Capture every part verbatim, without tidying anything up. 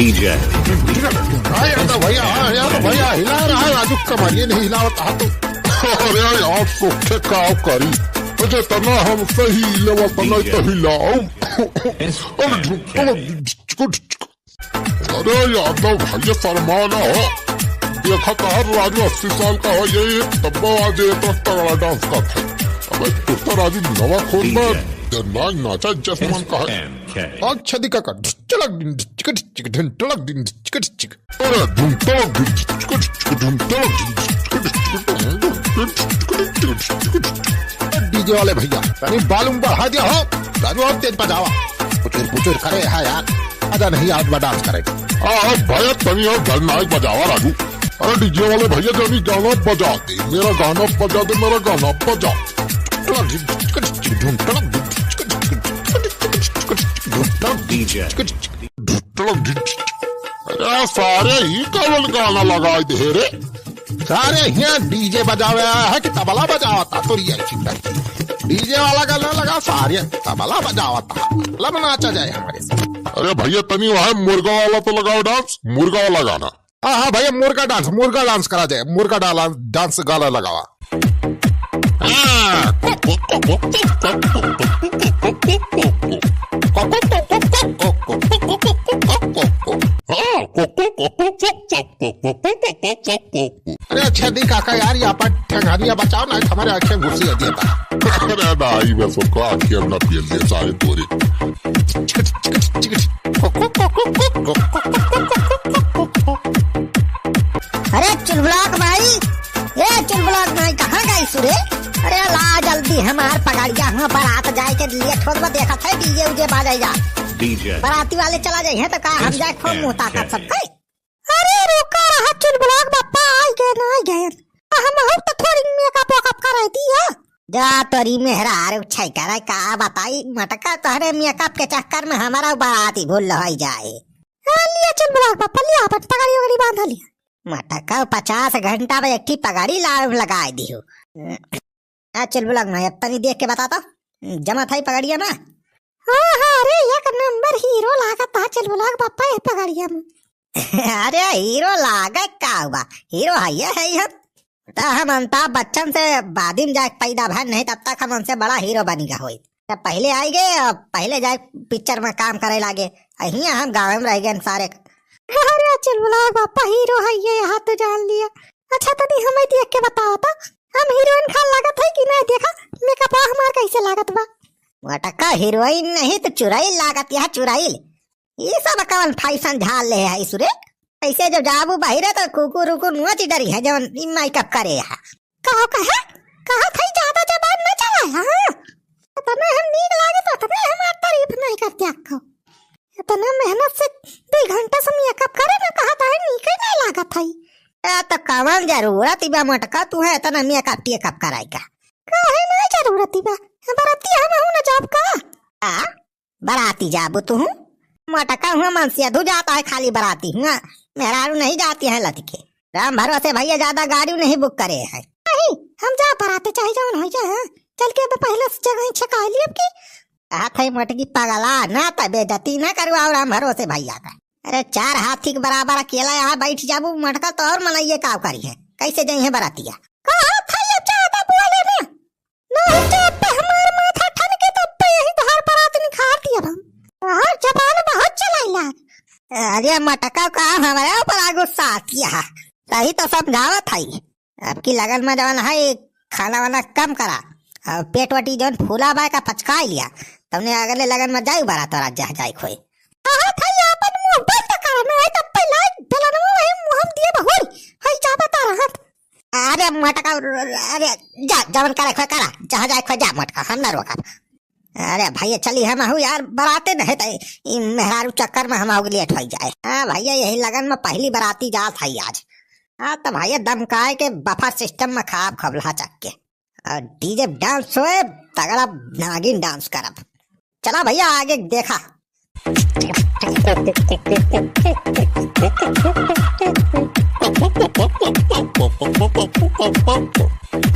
DJ। हाँ यादव भैया, हाँ यादव भैया, हिला रहा है राजू, कमरिए नहीं हिलावत हा तो। अरे यार, सोखे का करी, जेतना हमसे हिलावत नहीं तो हिलाओ। अरे झुक, अरे यादव भैया, शर्मा ना हो। देखा तो हर राजू अस्सी साल का हो, यही तब्बो आज ये तरह तगड़ा डांस करता है। अबे तू तो राजू नवा खोल में, नाच नाचा जसमान का है। अच्छा दिखा कर, चलक दिन, चिक, चिक, ढिन, टलक दिन, चिक, चिक। अरे धुम तलक दिन, चिक, चिक, ढुम तलक दिन, चिक, चिक, ढुम तलक दिन, चिक, चिक, ढुम तलक दिन। डीजे वाले भैया, तनी volume बढ़ा दिया हो। राजू, और तेज बजावा। पुचुर, पुचुर करे है यार। मजा नहीं आवत बा डांस करे। हाँ, हाँ, भैया, तनी और दलनाई बजावा, राजू। अरे, डीजे वाले भैया, जनी गाना बजा दे, मेरा गाना बजा दे, मेरा गाना बजा। DJ। अरे सारे, ई कवन गाना लगाए दे रे? सारे हियाँ डीजे बजावे आया है कि तबला बजावता? तोरी ऐसी डीजे वाला गाना लगा, सारे तबला बजावता। लब नाचा जाए हमारे साथ। अरे भैया, तनी वहाँ मुर्गा वाला तो लगाओ डांस, मुर्गा वाला गाना। हाँ, हाँ भैया, मुर्गा डांस, मुर्गा डांस करा जाए, मुर्गा डाला-, डांस गाना लगावा। अरे छेदी काका यार, ये अपन ठेंगानिया बचाओ ना, हमारे आँखें घुसी है देता। अरे दाई, बस उसको आँखें ना पियल दे सारे तोरे। अरे चुलबुलाक भाई, ए चुलबुलाक भाई, कहाँ गइस रे? अरे ला जल्दी हमार पगड़िया, हुआँ बरात जाए के लेट होत बा, देखत है डीजे उजे बाजे जा। DJ। बराती वाले चला जाइहैं तो का हम जाए खूब मुँह ताकत सब खाई। अरे रुका रहा चुलबुलाक बप्पा, आइ गए ना, आइ गए। हमहू तो थोड़ी मेकअप वेकअप कराई दिया। जा तोरी मेहरारू छै करे का बताई, मटका तोहरे मेकअप के चक्कर में हमारा बराती भूल होइ जाए। हाँ, लिया चुलबुलाक बप्पा, लिया अपन पगड़ी वगड़ी बांधा लिया। मटका पचास घंटा में एक ठी पगड़ी ला-, लगाए दिहु। आ चुलबुलाक ना, अब तनी देख के बता तो, जमा था ई पगड़िया ना? हाँ, हाँ, अरे एक नंबर हीरो लागत हा चुलबुलाक बप्पा ये पगड़िया में। अरे हीरो लागे का हुआ, हीरो है ये है हम। त हम अमिताभ बच्चन से बादिम जाके पैदा भन नहीं, तब तक हम उनसे बड़ा हीरो बनी गा होई। त पहिले आइ गए, अब पहिले जाए पिक्चर में काम करे लागे। अ हियाँ हम गाँव में रह गए सारे। अरे चुलबुलाक बप्पा हीरो है ये, यहाँ तो जान लिया। अच्छा तनी हमें देख के बताओ तो, हम हीरोइन खान लागत है कि नहीं? देखा मेकअप हमार कैसे लागत बा। मटका हीरोइन नहीं तो चुड़ैल लागत, यह चुड़ैल। ई सब कवन फैशन झाल ले है सुरे? ऐसे जो जाबू बहिरे तो कुकुर उकुर नोच डरी है जवन ई मेकअप करे है। कहो कहे? कहा था ज्यादा जबान न चलाए, हाँ? इतना हम नीक लागे तो इतना हमार तारीफ नहीं करते आपको। इतना मेहनत से दो घंटा से मेकअप करे ना, कहा था नीक ही नहीं लागत है। ए, तो कवन जरूरत बा मटका, तू है इतना मेकअप टेकअप कराए का? काहे नहीं जरूरत बा? बराती हम हूँ ना जाब का? आ? बराती जाबू तू? मटका हुआ मन से अधू जाता है खाली बराती हुआ। मेहरारू नहीं जाती है लतिके। राम भरोसे भैया ज्यादा गाड़ी नहीं बुक करे है। नहीं, हम जा बराते चाहे जवन हो जाए, हाँ? चल के अब पहले से जगह छकाई ली अब की। कहा था मोटकी पगला, ना त बेइज्जती ना करवाओ राम भरोसे भैया का। अरे चार हाथी के बराबर अकेला यहाँ बैठ जाबू मटका तो और मनइये का करी है, कैसे जाई है बरातिया? कहा था ये ज्यादा बोले ना, नहीं तो अब हमार माथा ठनके तो अब यही तोहार परात निखार दिया हम। तोहार जबान बहुत चलाइला। अरे मटका का हमारे ऊपर आ गुस्सा आती है, सही तो समझावत है। अब की लगन में जवन है खाना वाना कम करा, और पेट वटी जवन फूला बा का पचका लिया, तमने अगले लगन में जाई बरात और जा जाई खोई। कहा था ये अपन मुंह बंद कर, नहीं तो पहला बेलनवा वही मुंह हम दिए बहुर, हई जा बता रहत। अरे मटका, अरे जा, जवन करे खोए करा, जहाँ जाए खोए जा मटका, हम ना रोकब। अरे भैया चली हम आहू यार, बराते नहीं तो ई मेहरारू चक्कर में हम आहू लेट हो जाए। हाँ भैया यही लगन में पहली बराती जात है आज। हाँ तो भैया दमकाए के बफर सिस्टम में खाब खबला चक्के। और डीजे डांस होए, तगड़ा नागिन डांस करब। चला भैया आगे देखा।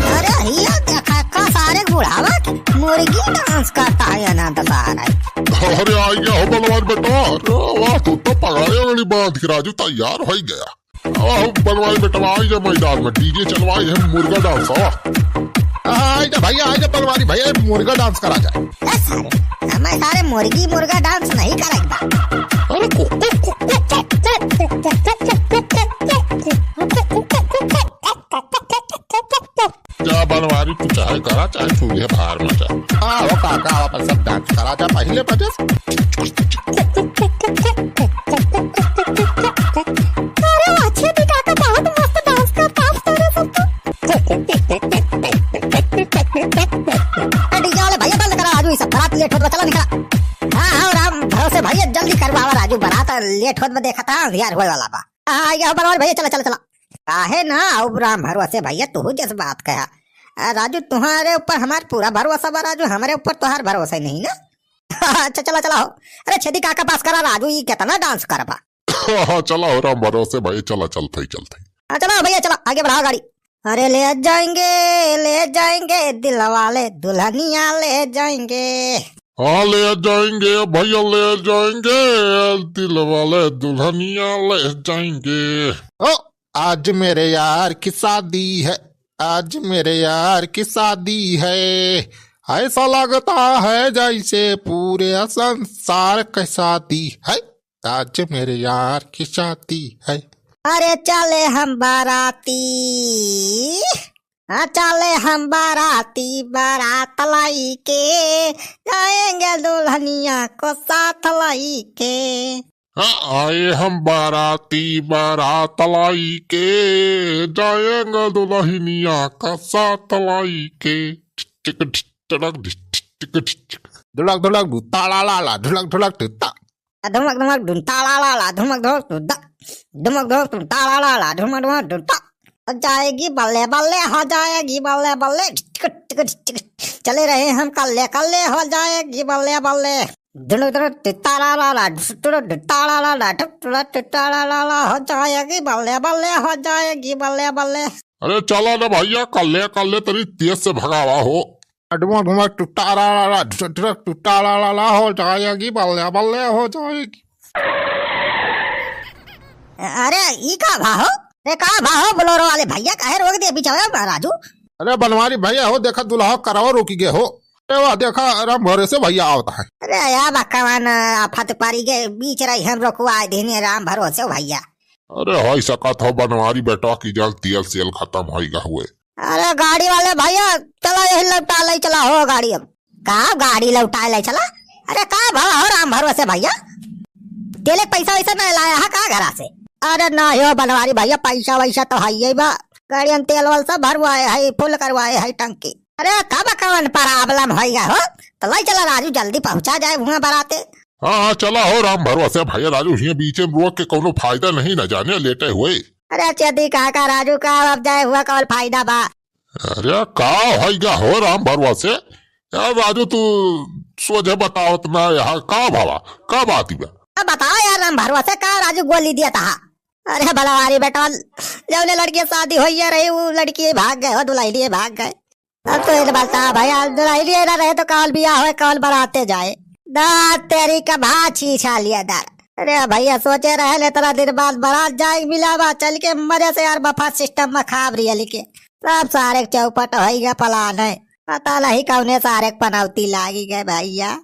अरे हिया देखा का सारे बुढ़ावा की मुर्गी डांस करता है अनंत सारा। अरे आ गया हो बलवान बेटा, अरे वाह तू तो पकड़े पगड़ी बांध के राजू तैयार होइ गया। आवा हो बनवारी बेटवा, आई जा मैदान में, DJ चलवाई है, मुर्गा dance, आवा। आई जा भैया, आई जा बनवारी भैया, मुर्गा dance करा जाए। ए सारे, हमें सारे मुर्गी मुर्गा dance नहीं करेक बा। अरे कु-, कु-, कु-, जा बनवारी, तू चाहे करा, चाहे सूझे बाहर में जा। आवा काका, आवा, अपन सब dance करा जा पहिले बजे से। अरे वाह, छेदी काका, बहुत मस्त dance करता है तोरे सब तो। DJ वाले भैया, बंद करा, राजू, ये सब बारात late होत बा, चला निकला। हाँ, हाँ, राम भरोसे भैया, जल्दी करवावा राजू, बारात late होत बा, देखा था, अंधियार होए वाला बा। हाँ, ये बनवारी भैया, चला, चला, चला। काहे ना, अब राम भरोसे भैया, तू जस बात कहा। आ, राजू, तुम्हारे ऊपर हमार पूरा भरोसा बा राजू, हमरे ऊपर तोहार भरोसा ही नहीं ना। अच्छा, चला, चला हो। अरे छेदी काका पास करा राजू, ये कितना dance करबा। हाँ, चला हो राम भरोसे भाई, चला, चलत ही, चलत ही। हाँ, चला भैया, चला, आगे बढ़ाओ गाड़ी। अरे ले जाएंगे, ले जाएंगे, दिल वाले दुल्हनिया ले जाएंगे। हाँ, ले जाएंगे भैया, ले जाएंगे, दिल वाले दुल्हनिया ले जाएंगे। ओ, आज मेरे यार की शादी है, आज मेरे यार की शादी है, ऐसा लगता है जैसे पूरे संसार की शादी है। आज मेरे यार की शादी है। अरे चले हम बाराती, हाँ, चले हम बाराती, बारात लाई के, जाएंगे दुल्हनिया को साथ लाई के। हाँ, आए हम बाराती, बारात लाई के, जाएंगे दुल्हनिया का साथ लाई के। टिक टिक टिक टिक टिक टिक। धुड़क धुड़क धू, ताला ला ला, धुड़क धुड़क धू, ता। धुमक धुमक धुन, ताला ला ला, धुमक धुमक धुन, ता। धुमक धुमक धुन, ताला ला ला, धुमक धुमक धुन, ता। हो जाएगी बल्ले बल्ले, हो जाएगी बल्ले बल्ले। टिक टिक टिक। चले रहे हम कल्ले कल्ले, हो जाएगी बल्ले बल्ले। धुड़क धुड़क धू, ताला ला ला, धुड़क धुड़क धू, ताला ला ला, धुड़क धुड़क धू, ताला ला ला, हो जाएगी बल्ले बल्ले, हो जाएगी बल्ले बल्ले। अरे चला ना भैया, कल्ले कल्ले तनी तेज से भगावा हो। डुमक डुमक टुट्टा ला ला ला, ढुटक ढुटक टुट्टा ला ला ला, हो जाएगी बल्ले बल्ले हो जाएगी। अरे ई का भा हो? अरे का भा हो Bolero वाले भैया, काहे रोक दिए बीच में राजू? अरे बनवारी भैया हो, देखा दुल्हा करवा रोकी गए हो। अरे वाह, देखा राम भरोसे भैया आवत है। अरे या भगवान, आफत पारी के बीच रही हम रोकवा देने राम भरोसे भैया। अरे होई सकत हो बनवारी बेटवा की जल तेल सेल खतम होई गा हुए। अरे गाड़ी वाले भैया, चला यही लौटा ले चला हो गाड़ी अब। का गाड़ी लौटा ले चला? अरे का भला हो राम भरोसे भैया, तेले के पैसा वैसा नहीं लाया है का घरा से? अरे ना हो बनवारी भैया, पैसा वैसा तो है ही बा, गाड़ी में तेल वेल सब भरवाए है, full करवाए है टंकी। अरे तब कौन problem होई गा हो, तो ले चला राजू, जल्दी पहुँचा जाए हुआ बराते। हाँ, हाँ, चला हो राम भरोसे भैया, राजू हियाँ बीचे में रोक के कौनो फायदा नहीं न जाने लेटे हुए। अरे चेदी काका राजू का अब जाए हुआ कौन फायदा बा? अरे का होई गा हो राम भरोसे? यार राजू तू सोझे बतावत ना यहाँ का भवा, का बात बा? अब बताओ यार राम भरोसे का राजू गोली दिया था? अरे बलवारी बेटवा, जौने लड़की से शादी होइए रही वो लड़की भाग गए हो, दुल्हनिया भाग गए। अब तो ये बता भैया, दुल्हनिया ना रहे तो कौन बियाह होए, कौन बराते जाए? दांत तेरी का भा छीछा लिया दार। अरे भैया सोचे रहे ले तेरा दिन बाद बारात जाए मिलावा, चल के मजे से यार buffet system में खाब रियल के। सब सारे के चौपट होई गया plan है। पता नहीं कौने सारे के पनौती लागी गए भैया।